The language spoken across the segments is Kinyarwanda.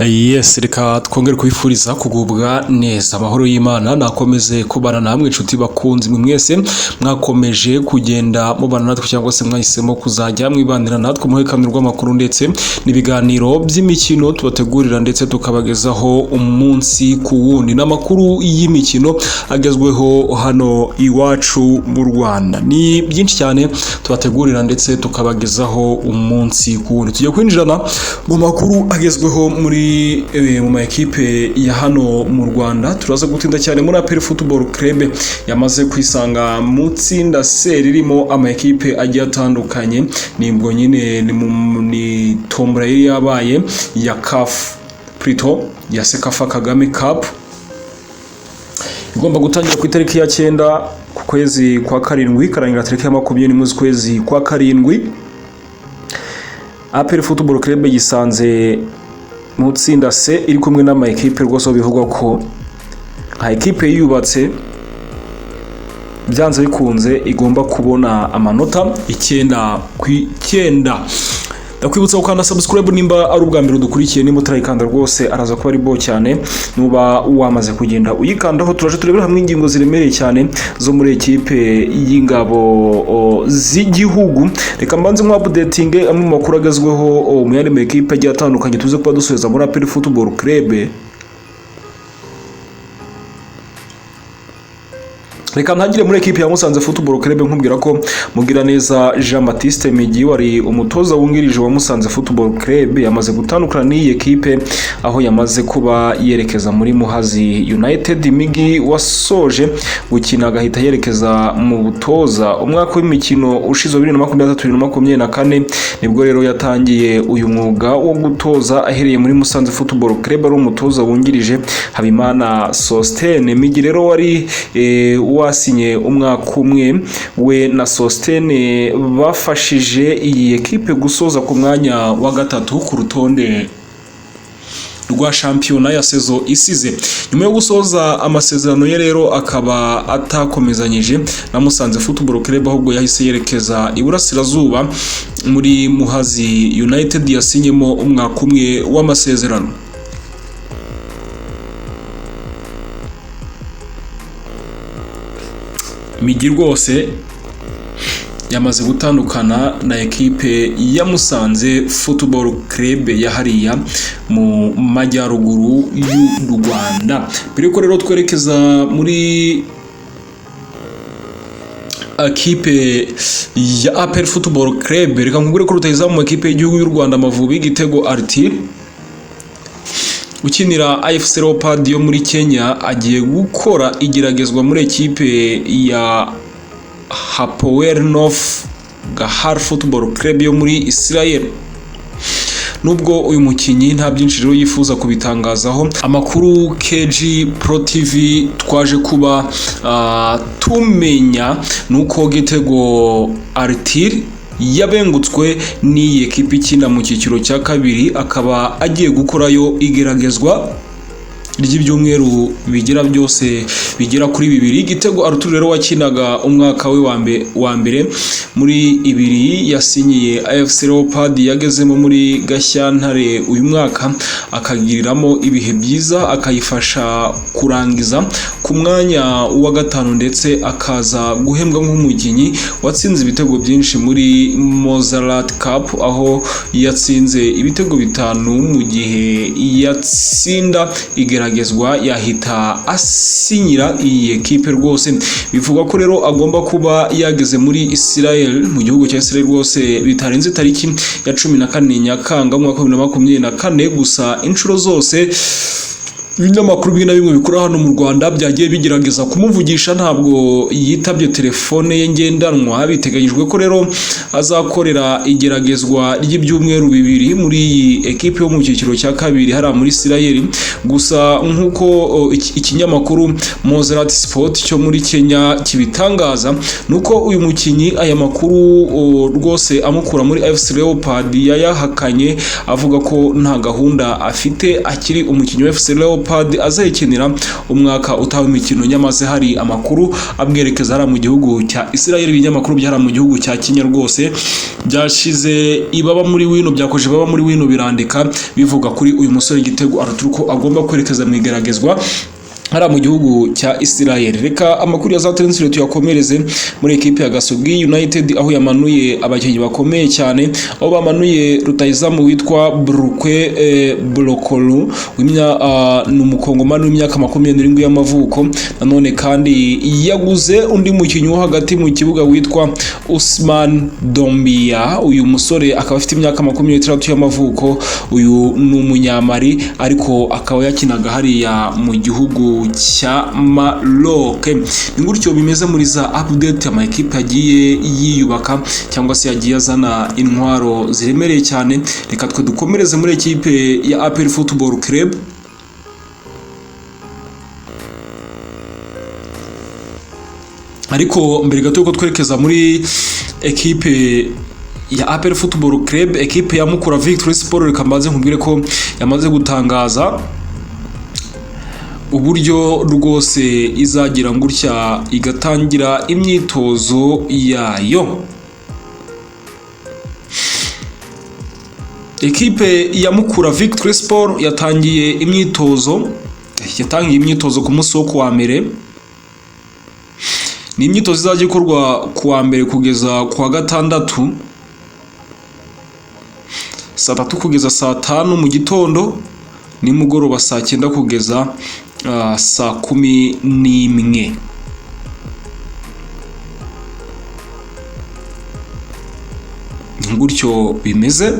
Yes, reka twongere kubifuriza kugubwa neza. Amahoro y'Imana nakomeze kubana namwe, inshuti bakunzi mwe mwese mwakomeje kugenda mubana natwe cyangwa se mwahisemo kuzajya mwibanira natwe mu hekamyo rw'amakuru ndetse n'ibiganiro by'imikino tubategurira ndetse tukabagezaho umunsi ku wundi, n'amakuru y'imikino agezweho hano iwacu mu Rwanda. Ni byinshi cyane tubategurira ndetse tukabagezaho umunsi ku wundi. Tugiye kwinjirana mu makuru agezweho muri mu ma ekipe ya hano mu Rwanda. Turaza gutinda cyane muri APR Football Club yamaze kwisanga mu tsinda C ririmo ama ekipe agiye atandukanye. Nibwo nyine ni tombora yari yabaye ya CAF, plutôt ya CECAFA Kagame Cup, igomba gutangira ku itariki ya 9 ku kwezi kwa karindwi, ikarangira tariki ya 21 z'ukwezi kwa karindwi. APR Football Club yisanze mu tsinda C iri kumwe n'ama ekipe rwose aho bivugwa ko nka ekipe yiyubatse byanze bikunze igomba kubona amanota 9 ku 9. Ndakwibutsa gukanda subscribe nimba ari ubwa mbere udukurikiye. Nimba utarayikanda rwose araza kuba ari bo cyane nuba wamaze kugenda uyikandaho. Turaje turebera hamwe ingingo ziremereye cyane zo muri ekipe y'ingabo z'igihugu. Reka mbanze nko updating amwe mu makuru agezweho mu yandi ma ekipe agiye atandukanye, tuze kuba dusubiza muri APR Football Club. Reka ntangire muri ekipi ya Musanze Football Club nkubwira ko Mugiraneza Jean Baptiste Migi wari umutoza wungirije wa Musanze Football Club yamaze gutandukana n'iyi ekipe, aho yamaze kuba yerekeza muri Muhazi United. Migi wasoje gukina agahita yerekeza mu butoza umwaka w'imikino ushize 2023 2024, nibwo rero yatangiye uyu mwuga wo gutoza ahereye muri Musanze Football Club ari umutoza wungirije Habimana Sostene. Migi rero wari wasinye umwaka umwe, we na Sostene bafashije iyi ekipe gusoza ku mwanya wa gatatu ku rutonde rwa shampiyona ya saison isize. Nyuma yo gusoza amasezerano ye rero akaba atakomezanyije na Musanze Football Club, ahubwo yahise yerekeza iburasirazuba muri Muhazi United yasinyemo umwaka umwe w'amasezerano. Migi rwose yamaze gutandukana na ekipe ya Musanze Football Club ya hariya mu majyaruguru y'u Rwanda. Mbere yuko rero twerekeza muri ekipe ya APR Football Club, reka nkubwire ko rutahizamu mu ekipe y'igihugu y'u Rwanda Amavubi, Igitego Arthur ukinira AFC Leopards yo muri Kenya, agiye gukora igeragezwa muri ekipe ya Hapoel Nof Gahar Football Club yo muri Israel. Nubwo uyu mukinnyi nta byinshi rero yifuza kubitangazaho, amakuru KG Pro TV twaje kuba tumenya nuko Gitego Arthur yabengutswe n'iyi ekipe ikina mu cyiciro cya kabiri, akaba agiye gukorayo igeragezwa ry'ibyumweru bigera byose bigera kuri bibiri. Igitego Arthur rero wakinaga umwaka we wa mbere muri ibiri yasinyiye AFC Leopards, yagezemo muri Gashyantare uyu mwaka akagiriramo ibihe byiza, akayifasha kurangiza ku mwanya wa gatanu, ndetse akaza guhembwa nk'umukinnyi watsinze ibitego byinshi muri Mozzart Cup, aho yatsinze ibitego 5. Mu gihe yatsinda igeragezwa yahita asinyira iyi ekipe rwose. Bivugwa ko rero agomba kuba yageze muri Israel, mu gihugu cya Israel rwose, bitarenze tariki ya 14 Nyakanga umwaka wa 2024. Gusa inshuro zose ibinyamakuru bimwe na bimwe bikora hano mu Rwanda byagiye bigerageza kumuvugisha, ntabwo yitabye telefone ye ngendanwa. Biteganyijwe ko rero azakorera igeragezwa ry'ibyumweru 2 muri iyi ekipe yo mu cyiciro cya kabiri hariya muri Israel. Gusa nk'uko ikinyamakuru Mozzart Sport cyo muri Kenya kibitangaza, nuko uyu mukinnyi aya makuru rwose amukura muri AFC Leopards yayahakanye, avuga ko nta gahunda afite, akiri umukinnyi wa AFC Leopards. Leopard azayikinira umwaka utaha imikino. Nyamaze hari amakuru amwerekeza hariya mu gihugu cya Israel. Ibinyamakuru byara mu gihugu cya Kenya rwose byashize ibaba muri wino, byakoje ibaba muri wino, birandika bivuga kuri uyu musore Igitego Arthur ko agomba kwerekeza mu igeragezwa hariya mu gihugu cya Israel. Reka amakuru ya za transfer tuyakomereze muri ekipe ya Gasogi United, aho yamanuye abakinnyi bakomeye cyane, aho bamanuye rutahizamu witwa Brukwe Brokolu, ni umukongomani w'imyaka 27 y'amavuko. Nanone kandi yaguze undi mukinnyi wo hagati mu kibuga witwa Usman Dombia. Uyu musore akaba afite imyaka 26 y'amavuko. Uyu ni umunyamari, ariko akaba yakinaga hariya mu gihugu cya Maroc. Ni gutyo bimeze muri za update ama ekipe yagiye yiyubaka cyangwa se yagiye azana intwaro ziremereye cyane. Reka twe dukomereze muri ekipe ya APR Football Club. Ariko mbere gato yuko twerekeza muri ekipe ya APR Football Club, ekipe ya Mukura Victory Sport, reka mbanze nkubwire ko yamaze gutangaza uburyo rwose izagira gutya igatangira imyitozo yayo. Ekipe ya Mukura Victory Sport yatangiye imyitozo ku munsi wo kuwa mbere. Ni imyitozo izajya ikorwa kuwa mbere kugeza kuwa gatandatu, saa 3 kugeza saa 5 mu gitondo, nimugoroba saa 9 kugeza saa 11. Gutyo bimeze.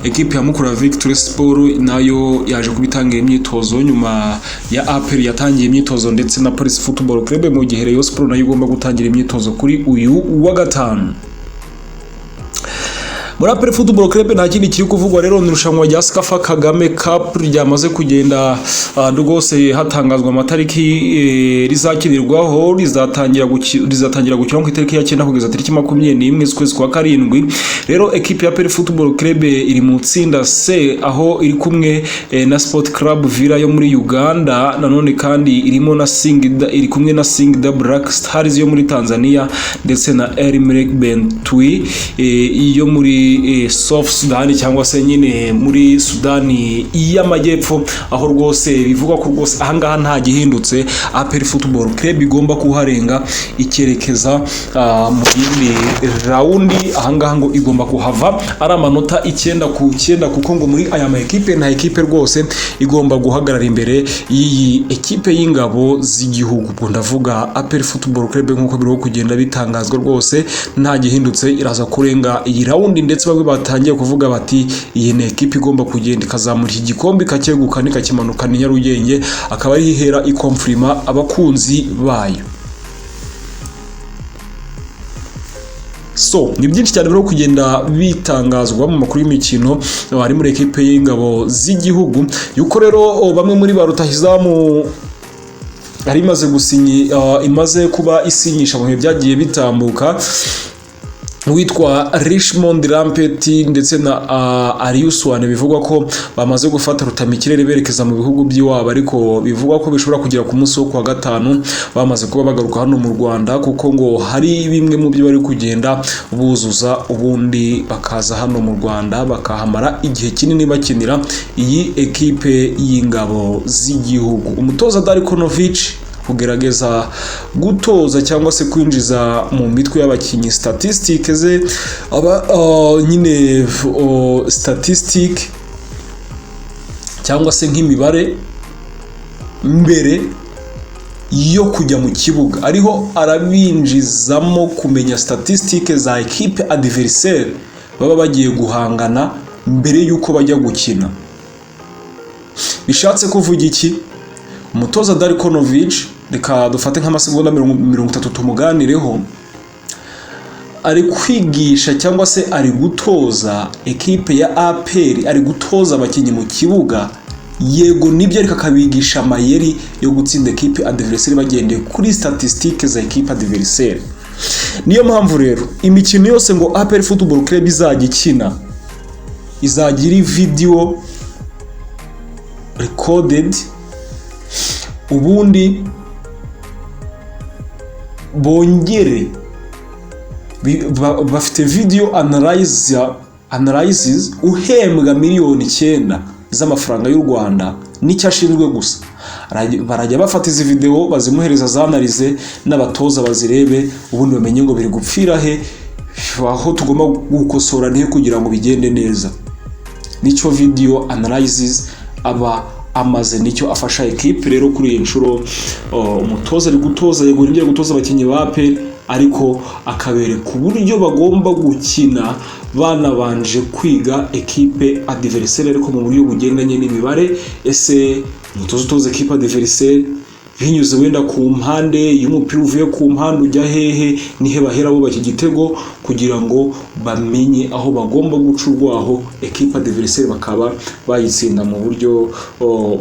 Ekipe ya Mukura Victory Sport nayo yaje kubitangira imyitozo nyuma ya APR yatangiye imyitozo ndetse na Police Football Club, mu gihe Rayon Sport nayo igomba gutangira imyitozo kuri uyu wa gatanu. Muri APR Football Club nta kindi kiri kuvugwa rero, ni irushanwa rya CECAFA Kagame Cup ryamaze kugenda rwose hatangazwa amatariki rizakinirwaho. Rizatangira gukinwa ku itariki ya 9 kugeza tariki 21 z'ukwezi kwa karindwi. Rero ekipe ya APR Football Club iri mu tsinda C, aho iri kumwe na Sport Club Villa yo muri Uganda. Nanone kandi irimo na Singida, iri kumwe na Singida Black Stars yo muri Tanzania ndetse na El Merreikh Bentiu yo muri South Sudan, cyangwa se nyine muri Sudani y'Amajyepfo, aho rwose bivugwa ko rwose ahangaha nta gihindutse APR Football Club igomba kuharenga ikerekeza mu yindi round. Ahangaha ngo igomba kuhava ari amanota 9 ku 9, kuko ngo muri aya ma ekipe nta ekipe rwose igomba guhagarara imbere y'iyi ekipe y'ingabo z'igihugu. Ubwo ndavuga APR Football Club, nk'uko biriho kugenda bitangazwa, rwose nta gihindutse iraza kurenga iyi round. Ndetse bamwe batangiye kuvuga bati iyi ni ekipe igomba kugenda ikazamura iki gikombe, ikacyegukana, ikakimanukana i Nyarugenge, akaba ari ihera ikomfirima abakunzi bayo. So ni byinshi cyane biri kugenda bitangazwa mu makuru y'imikino ari muri ekipe y'ingabo z'igihugu, yuko rero bamwe muri ba rutahizamu ari imaze gusinyi, imaze kuba isinyisha mu bihe byagiye bitambuka, witwa Richmond Lamptey ndetse na Aliou Souané, bivugwa ko bamaze gufata rutamikirere berekeza mu bihugu by'iwabo, ariko bivugwa ko bishobora kugera ku munsi wo kuwa gatanu bamaze kuba bagaruka hano mu Rwanda, kuko ngo hari bimwe mu byo bari kugenda buzuza, ubundi bakaza hano mu Rwanda bakahamara igihe kinini bakinira iyi ekipe y'ingabo z'igihugu. Umutoza Darko Novic kugerageza gutoza cyangwa se kwinjiza mu mitwe y'abakinnyi statistique ze, aba nyine statistique cyangwa se nk'imibare mbere yo kujya mu kibuga, ariho arabinjizamo kumenya statistique za equipe adversaire baba bagiye guhangana mbere y'uko bajya gukina. Bishatse kuvuga iki? Umutoza Darko Novic, reka dufate nk'amasegonda 30 tumuganireho, ari kwigisha cyangwa se ari gutoza ekipe ya APR, ari gutoza abakinnyi mu kibuga, yego nibyo, ariko akabigisha amayeri yo gutsinda ekipe adversaire bagendeye kuri statistique za ekipe adversaire. Niyo mpamvu rero imikino yose ngo APR Football Club izajya ikina izajya iri video recorded, ubundi bongere bafite video analysis uhembwa miliyoni 9 z'amafaranga y'u Rwanda. Nicyo ashinzwe gusa. Barajya bafata izi video, bazimuhereza, zanalyze n'abatoza bazirebe, ubundi bamenye ngo biri gupfira he, aho tugomba gukosora nihe kugira ngo bigende neza. Nicyo video analysis aba amaze, nicyo afasha ekipe. Rero kuri iyi nshuro umutoza ari gutoza, yego nibyo, ari gutoza abakinnyi ba APR, ariko akabereka uburyo bagomba gukina banabanje kwiga ekipe adversaire, ariko mu buryo bugendanye n'imibare. Ese umutoza utoza ekipe adversaire binyuze wenda ku mpande, iyo umupira uvuye ku mpande ujya hehe, nihe bahera bubaka igitego, kugira ngo bamenye aho bagomba guca urwaho ekipe adversaire bakaba bayitsinda mu buryo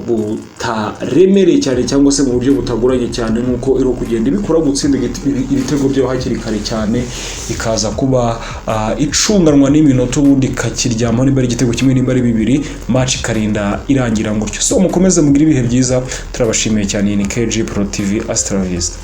butaremereye cyane cyangwa se mu buryo butagoranye cyane, nk'uko iri kugenda ibikora, gutsinda ibitego byaho hakiri kare cyane, ikaza kuba icunganwa n'iminota, ubundi ikakiryamaho, nimba ari igitego kimwe, nimba ari bibiri, match ikarinda irangira gutyo. So mukomeze mugire ibihe byiza, turabashimiye cyane. Iyi ni KG Pro TV, hasta la vista.